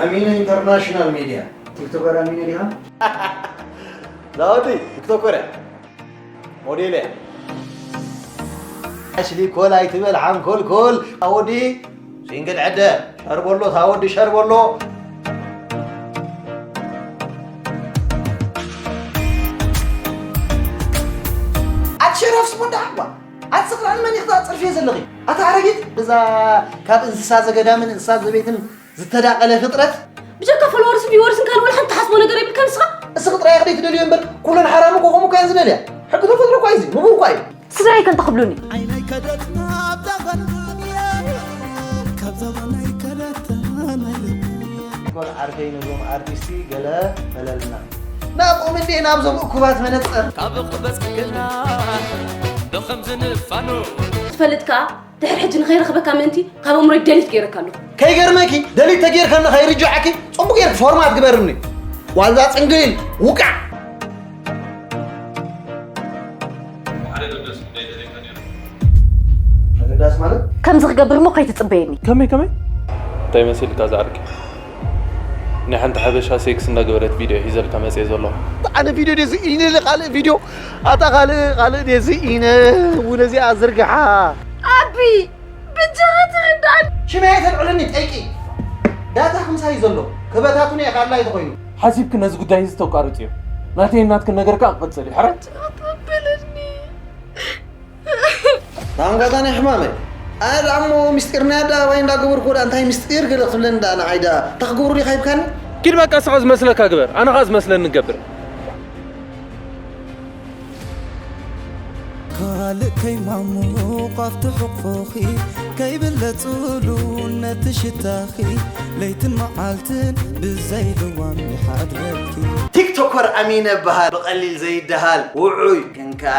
ኣሚነ ኢንተርናሽናል ሚድያ። ቲክቶከር ኣሚነ ዲኻ? ላውዲ ቲክቶከር እያ። ሞዴል እያ። ኣሽሊ ኮል ኣይትበል ሓንኮልኮል። ኣወዲ ሲንግል ዕደ ሸርበሎ፣ ታወዲ ሸርበሎ። ኣትሸረፍስ ወዳ ሓዋ። ኣትስኽራን መን ይኽታ ጽርፊ ዘለኺ? ኣታ ኣረጊት እዛ ካብ እንስሳ ዘገዳምን እንስሳ ዘቤትን ዝተዳቐለ ፍጥረት። ብጀካ ፎሎወርስን ቪወርስን ካልእ ወላ ሓንቲ ትሓስቦ ነገር የብልካ ንስኻ? እስኺ ጥራይ ኢኺ ትደልዮ እምበር ኩለን ሓራም እኮ ከምኡ እኮ እየን ዝደልያ። ሕጊ ተፈጥሮ እኮ እዩ እዚ፣ ንቡር እኮ እዩ። ስድራይ ከንታ ክብሉኒ። ዓይነይ ከደትና ኣብዛ ቐንዱንየ ካብ ዘበነይ ከደትና ናይ ልብየ። ጓል ዓርከይ ነዞም ኣርቲስቲ ገለ በለልና። ናብኦም እንዴ ናብዞም እኩባት መነጸር። ካብ ክበጽግና ብኸምዚ ንፋኖ። ትፈልጥ ከኣ ድሕሪ ሕጂ ንኸይረኽበካ ምእንቲ ካብ ኣእምሮይ ደሊት ገይረካ ኣለኹ። ከይገርመኪ ደሊት ተጌርካኒ ከይርጅዓኪ ጽቡቅ ጌርኪ ፎርማት ግበርኒ። ዋልዛ ጽንግሊል ውቃዕ። ኣገዳስ ማለት ከምዚ ክገብር እሞ ከይትጽበየኒ። ከመይ ከመይ? እንታይ መሲልካ ዝዓርከይ? ናይ ሓንቲ ሓበሻ ሴክስ እንዳገበረት ቪድዮ ሒዘልካ መጽየ ዘለኹ። ኣነ ቪድዮ ደዚ ኢነ ካልእ ቪድዮ ኣታ ካልእ ካልእ ደዚ ኢነ እውን እዚኣ ዝርግሓ። ኣቢ ብጃኻ ትርዳእኒ። ሽመይ ኣይተልዕልኒ ጠይቂ። ዳታ ክምሳይ ዘሎ ክበታቱን እየ ካልላይ ተኾይኑ። ሓሲብኪ ነዚ ጉዳይ እዚ ተቋርጽዮ። ናተይ ናትኪ ነገር ከኣ ክቕጽል እዩ። ሕራይ? ተቐበለኒ። ታንጓታን ሕማመይ። ኣነ ደኣ እሞ ምስጢር ናይ ኣደባባይ እንዳገበርኩ ደኣ እንታይ ምስጢር ገለ ክትብለኒ ደኣ ንዓይ ደኣ እንታይ ክገብሩ ዲኻ ሂብካኒ? ኪድ በቃ ንስኻ ዝመስለካ ግበር፣ ኣነ ኸኣ ዝመስለኒ እገብር። ካልእ ከይማሙቕ ኣብቲ ሕቑፎኺ ከይብለጽሉ ነቲ ሽታኺ ለይትን መዓልትን ብዘይ ልዋም ይሓድረኪ። ቲክቶከር ኣሚነ እበሃል፣ ብቐሊል ዘይደሃል፣ ውዑይ ግን ከኣ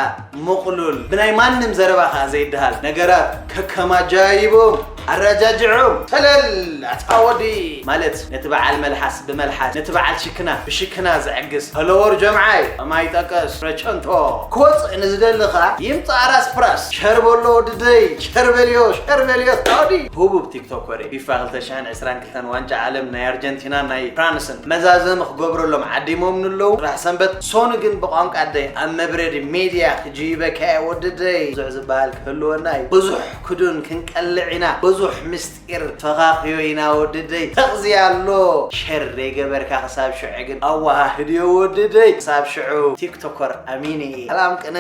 ምቕሉል፣ ብናይ ማንም ዘረባ ከኣ ዘይደሃል፣ ነገራት ከከም ኣጃይቦም ኣረጃጅዖም፣ ተለል ኣታ ወዲ ማለት ነቲ በዓል መልሓስ ብመልሓስ፣ ነቲ በዓል ሽክና ብሽክና ዘዕግስ፣ ፈለወር ጀምዓይ ከማይ ጠቀስ ረቸንቶ ክወፅእ ንዝደሊ ከኣ ይምፃእ ራስ ፕራስ። ሸር በሎ ወድደይ፣ ሸር በልዮ፣ ሸር በልዮ ኣታ ወዲ። ህቡብ ቲክቶከር ፊፋ ክልተ ሽሕን ዕስራን ክልተን ዋንጫ ዓለም ናይ ኣርጀንቲናን ናይ ፍራንስን መዛዘሚ ክገብረሎም ዓዲሞም ንለዉ። ጽባሕ ሰንበት ሶኑ ግን ብቋንቋ ኣደይ ኣብ መብረዲ ሜድያ ክጅይበካ እየ ወድደይ። ብዙሕ ዝበሃል ክህልወና እዩ። ብዙሕ ክዱን ክንቀልዕ ኢና። ብዙሕ ምስጢር ተኻኽዮ ኢና ወድደይ። ተቕዚ ኣሎ። ሸር ዘይገበርካ ክሳብ ሽዑ ግን ኣወሃህድዮ ወድደይ። ክሳብ ሽዑ ቲክቶከር ኣሚነ እየ። ሰላም ቅነ።